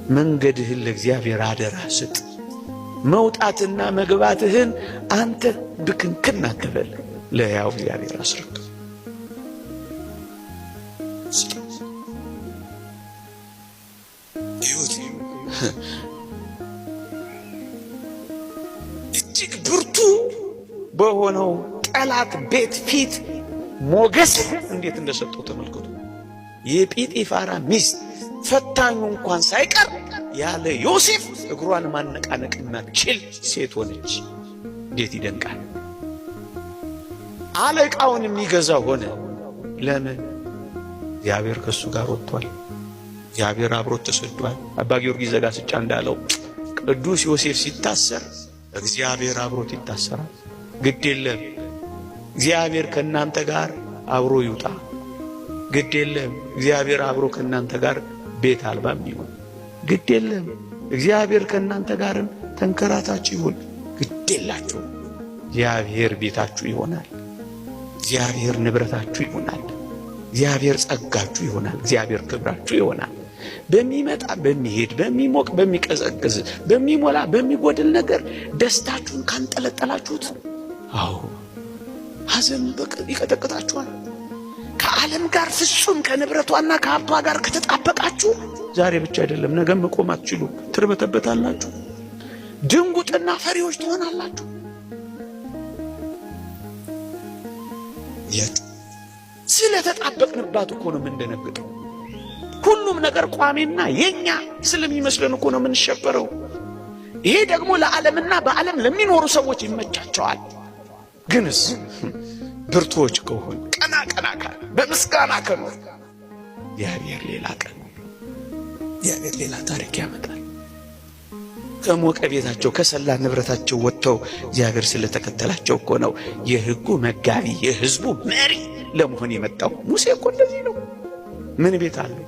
መንገድህን ለእግዚአብሔር አደራ ስጥ። መውጣትና መግባትህን አንተ ብክንክን አትበል፣ ለሕያው እግዚአብሔር አስረክብ። እጅግ ብርቱ በሆነው ጠላት ቤት ፊት ሞገስ እንዴት እንደሰጠው ተመልከቱ። የጲጢፋራ ሚስት ፈታኙ እንኳን ሳይቀር ያለ ዮሴፍ እግሯን ማነቃነቅ የማትችል ሴት ሆነች። እንዴት ይደንቃል! አለቃውን የሚገዛ ሆነ። ለምን? እግዚአብሔር ከእሱ ጋር ወጥቷል። እግዚአብሔር አብሮት ተሰዷል። አባ ጊዮርጊስ ዘጋስጫ እንዳለው ቅዱስ ዮሴፍ ሲታሰር እግዚአብሔር አብሮት ይታሰራል። ግድ የለም እግዚአብሔር ከእናንተ ጋር አብሮ ይውጣ። ግድ የለም እግዚአብሔር አብሮ ከእናንተ ጋር ቤት አልባም ይሁን። ግድ የለም እግዚአብሔር ከእናንተ ጋርም ተንከራታች ይሁን። ግድ የላችሁ እግዚአብሔር ቤታችሁ ይሆናል። እግዚአብሔር ንብረታችሁ ይሆናል። እግዚአብሔር ጸጋችሁ ይሆናል። እግዚአብሔር ክብራችሁ ይሆናል። በሚመጣ በሚሄድ በሚሞቅ በሚቀዘቅዝ በሚሞላ በሚጎድል ነገር ደስታችሁን ካንጠለጠላችሁት፣ አዎ ሐዘን ይቀጠቅጣችኋል። ከዓለም ጋር ፍጹም ከንብረቷና ከሀብቷ ጋር ከተጣበቃችሁ ዛሬ ብቻ አይደለም ነገም መቆም አትችሉ፣ ትርበተበታላችሁ። ድንጉጥና ፈሪዎች ትሆናላችሁ። ስለተጣበቅንባት እኮ ነው የምንደነግጠው። ሁሉም ነገር ቋሚና የኛ ስለሚመስለን እኮ ነው የምንሸበረው። ይሄ ደግሞ ለዓለምና በዓለም ለሚኖሩ ሰዎች ይመቻቸዋል። ግንስ ብርቱዎች ከሆን ቀና ቀና ካል በምስጋና ከኖር እግዚአብሔር ሌላ ቀን እግዚአብሔር ሌላ ታሪክ ያመጣል። ከሞቀ ቤታቸው ከሰላ ንብረታቸው ወጥተው እግዚአብሔር ስለተከተላቸው እኮ ነው የሕጉ መጋቢ የሕዝቡ መሪ ለመሆን የመጣው። ሙሴ እኮ እንደዚህ ነው። ምን ቤት አለው?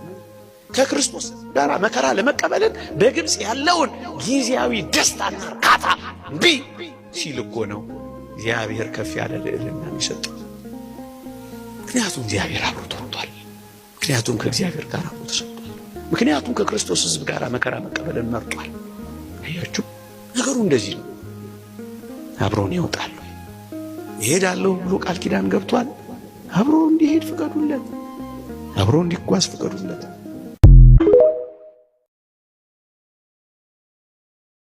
ከክርስቶስ ጋር መከራ ለመቀበልን በግብፅ ያለውን ጊዜያዊ ደስታና እርካታ እምቢ ሲል እኮ ነው እግዚአብሔር ከፍ ያለ ልዕልና የሰጠው። ምክንያቱም እግዚአብሔር አብሮት ወጥቷል። ምክንያቱም ከእግዚአብሔር ጋር አብሮ ተሰጥቷል። ምክንያቱም ከክርስቶስ ሕዝብ ጋር መከራ መቀበልን መርጧል። አያችሁ፣ ነገሩ እንደዚህ ነው። አብሮን ይወጣል ወይ ይሄዳለሁ ብሎ ቃል ኪዳን ገብቷል። አብሮ እንዲሄድ ፍቀዱለት። አብሮ እንዲጓዝ ፍቀዱለት።